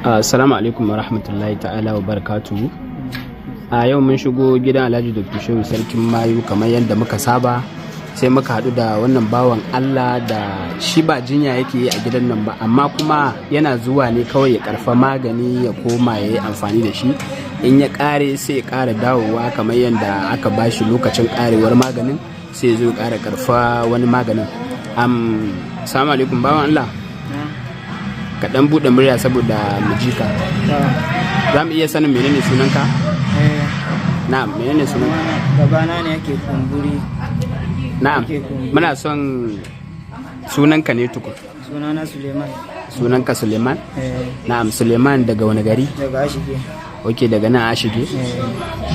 Assalamu alaikum wa rahmatullahi ta'ala wa barakatuhu. A yau mun shigo gidan Alhaji Dr. Shehu Sarkin Mayu kamar yadda muka saba, sai muka haɗu da wannan bawan Allah da shi ba jinya yake yi a gidan nan ba, amma kuma yana zuwa ne kawai ya karfa magani ya koma ya yi amfani da shi. In ya ƙare, sai ya ƙara dawowa, kamar yadda aka bashi lokacin ƙarewar maganin, sai ya zo ya ƙara karfa wani maganin. Salamu alaikum, bawan Allah. Ka ɗan buɗe murya saboda mu ji ka. Za mu iya sanin menene sunanka? Na'am, menene sunanka? Gabana ne yake kumburi. Na'am. Yake kumburi. Muna son sunanka ne tukun. Sunana Suleiman. Sunanka Suleiman? Eh. Na'am, Suleiman daga wani gari? Daga Ashige. Ok, daga nan Ashige? Eh.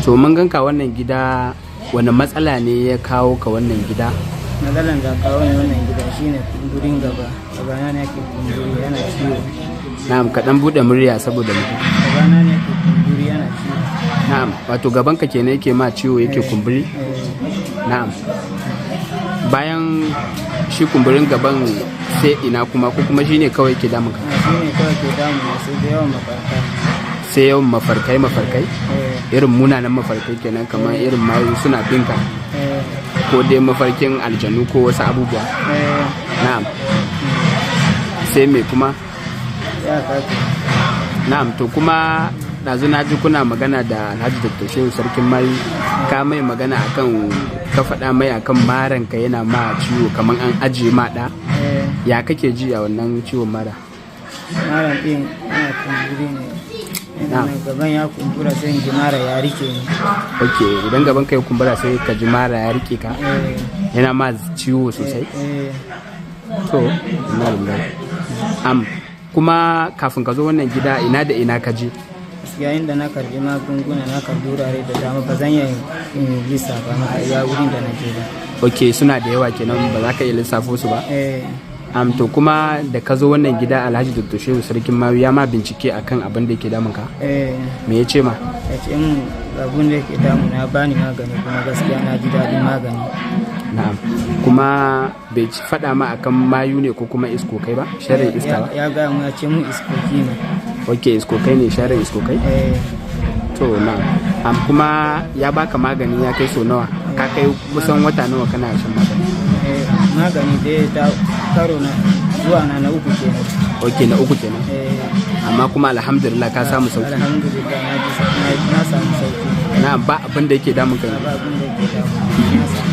To, mun ganka wannan gida, wani matsala ne ya kawo ka wannan gida? Matsalan da kawo ne wannan gida shine kumburin gaba. Gabana ne yake kumburi, yana ciwo. Na'am, ka ɗan buɗe murya saboda mu. Gabana ne yake kumburi, yana ciwo. Na'am, wato gabanka kenan yake ma ciwo, yake kumburi? Eh. Na'am. Bayan shi kumburin gaban, sai ina kuma, ko kuma shine kawai ke damun ka? Shine kawai ke damuna, sai da yawan mafarka. Sai yawan mafarkai mafarkai? Eh. Irin munanan mafarkai kenan, kamar irin mayu suna binka? Eh. Ko dai mafarkin aljanu ko wasu abubuwa? Eh. Na'am, sai me kuma? Ya kake. Na'am, to kuma ɗazu na ji kuna magana da Alhaji Dr. Shehu Sarkin Mayu, ka mai magana akan, ka faɗa mai akan maranka yana ma ciwo kamar an ajiye ma ɗa. Eh. Ya kake ji a wannan ciwon mara? Maran din yana kumburi ne. Na'am. Yana gaban ya kumbura, sai in ji mara ya rike ni. Ok, idan gaban ka ya kumbura, sai ka ji mara ya rike ka? Eh. Yana ma ciwo sosai? Eh. To, ina lillahi. Kuma kafin ka zo wannan gida, ina da ina ka je? Yayin da na karbi magunguna, na karbi wurare da dama, ba zan iya in lissafa maka iya wurin da na je ba. Ok, suna da yawa kenan, ba za ka iya lissafo su ba? Eh. To kuma da ka zo wannan gida, Alhaji Dr. Shehu Sarkin Mayu ya ma bincike akan abin da ke damun ka? Eh. Me ya ce ma? Ya ce min abun da ke damuna, bani magani, kuma gaskiya na ji daɗin magani. Na'am, kuma bai faɗa ma akan mayu ne ko kuma iskokai ba, sharrin iska ba? Ya gaya mu, ya ce mun iskoki ne. Ok, iskokai ne, sharrin iskokai. Eh. To, na'am. Kuma ya baka magani ya kai so nawa? Ka kai kusan wata nawa kana shan magani? Eh, magani dai ta karo na zuwa na na uku kenan. Ok, na uku kenan? Eh. Amma kuma alhamdulillah ka samu sauki? Alhamdulillah, na ji na samu sauki. Na'am, ba abin da yake damun ka yanzu? Ba abin da ke damuna, na samu.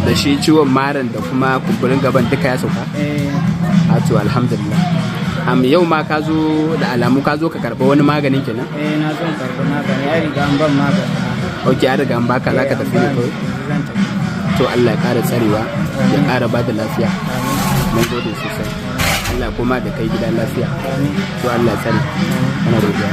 Da shi ciwon maran da kuma kumburin gaban duka ya sauka? Eh. A to, alhamdulillah. Yau ma ka zo, da alamu ka zo ka karɓi wani maganin kenan? Eh, na zo in karɓi magani, ya riga an ban magani. Ok, an riga an baka, za ka Eh, tafi ne an kawai? bani, zan tafi. To, Allah ya ƙara tsarewa, ya ƙara ba da lafiya. Amin. Mun gode sosai. Allah kuma da kai gida lafiya. Amin. To, Allah ya tsare. Muna godiya.